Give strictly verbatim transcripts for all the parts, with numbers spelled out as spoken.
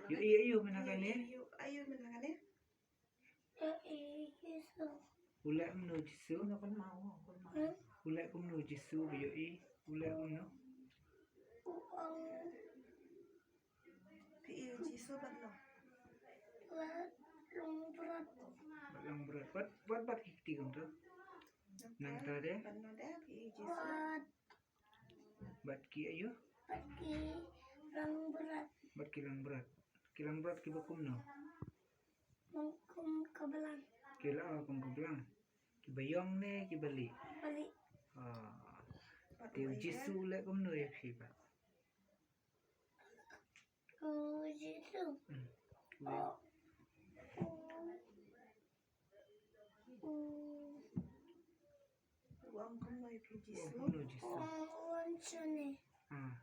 Ïohi aïu mynta kane? Ïohi aïu mynta kane? Ïohi Jisu. U leh kumno Jisu? Hmm? U leh kumno Jisu, ba ïohi? U leh kumno? U ong. Phi ïohi Jisu bad no? Bad Langbrot. Bad Langbrot. Bad, bad, bad ki kti kumto. Nangta de? Bad no de, phi ïohi Jisu? Bad Bad ki aïu? Bad ki Langbrot. Bad ki Langbrot. Ki Langbrot kiba kumno? Kum ka blang. Ki la, oh, kum ka blang. Kiba ïong ne kiba lieh? Ba lieh. Ah. Te u Jisu u leh kumno ïa phi pat? U Jisu. Hmm. U leh. Oh. U U ong kumno ïa phi Jisu? U ong kumno Jisu? U ong wan shane. Ah,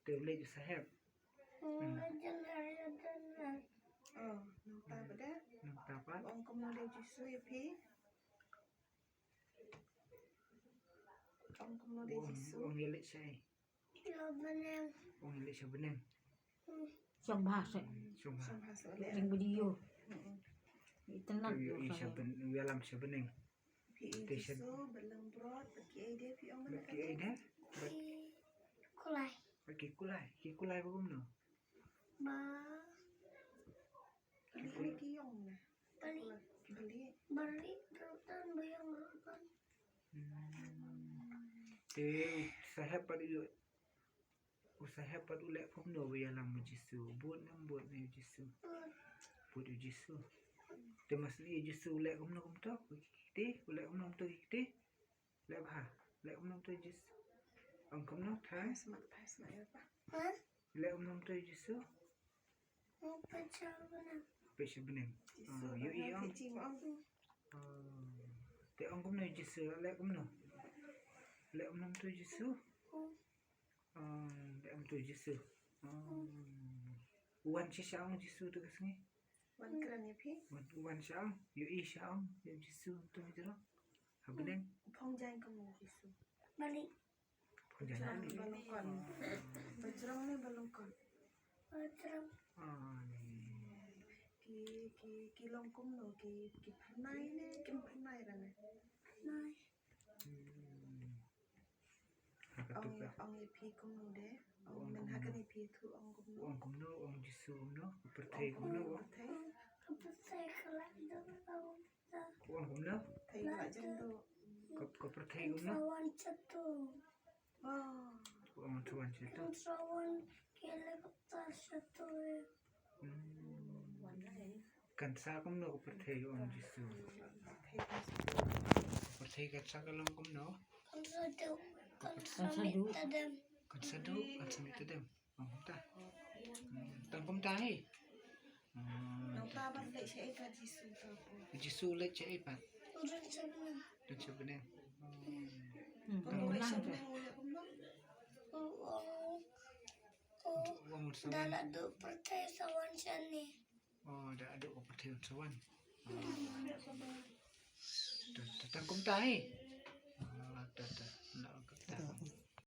te u leit u sahep. U leit u sahep. Oh, nangta pat de? Nangta pat? U ong kumno de Jisu ïa phi? U ong kumno de Jisu? U ong ïa leit shai. Sha bneng. Ong leit sha bneng. Hmm. Shong bha seh. Shong bha. Shong bha seh. Ring video. Hmm. Internet. Ïohi sha bneng, ïalam sha bneng. Phi ïohi Jisu, bad Langbrot, bad kiei de phi ong. Bad kiei de? Bad ki kulai. Bad ki kulai. Ki kulai ba kumno? Ba Bali ki ïong ne? Bali. Bali. Bali rutan, ba ïong rutan. Hmm. Te u sahep pat u, u sahep pat u leh kumno ba ïalam u Jisu? Bud ne ym bud ne u Jisu? Bud. Bud u Jisu. Te mas u Jisu u leh kumno kumto? Ki kti, u leh kumno kumto ki kti? Leh bha, leh kumno kumto Jisu? Ong kumno, Thai? Thai smat, Thai smat ïa pa. Hah? Leh kumno kumto Jisu? Peit sha bneng. Peit sha bneng. Jisu, ah, ïohi ong. Peit sha bneng. Ah. Te ong kumno Jisu, leh kumno? Leh kumno kumto Jisu? Hmm. Ah, leh kumto Jisu. Ah. Hmm. U wan shisha ong Jisu te ka sngi? Wan kren ïa phi. Wan, wan sha ong, ïohi sha ong, ïa Jisu, tu jrong. Ha bneng. Phong jaiñ kumno Jisu? Bali. Phong jaiñ. Jrong ne ba lyngkot. Ba jrong ne ba lyngkot? Ba jrong. Ah, ne. Ki, ki, ki long kumno, ki, ki phyrnai ne, kim phyrnai ra ne? Phyrnai. Hmm. Ong, ong ïa phi kumno de? Ong, ong mynta kumno? Kane phi thuh ong kumno? Ong kumno, ong Jisu kumno? Ka pyrthei kumno? Ong kumno ka pyrthei? Ka pyrthei ka la dep ong. Ong kumno? Pyrthei ka la jem duh. Ka, ka pyrthei kumno? Kan sa wan shatu. Oh. Ong sa wan shatu. Kan sa wan helicopter shatu. Hmm. Kan sa kumno ka pyrthei ong Jisu? Ka pyrthei kan sa ka long kumno? Kan sa duh, kan sa mih tadem. Kan sa duh, kan sa mih tadem. Ong kumta. Hmm, tang kumta hi. Hmm, nangta ban leit shaei pat Jisu? Jisu leit shaei pat? Don sha bneng. Don sha bneng. Hmm. Tang kumta. Ong, ong, da la duh pyrthei sa wan shane. Oh, da la duh pyrthei sa wan. Oh. Ta, ta, tang kumta hi. Oh, ta, ta, na kumta.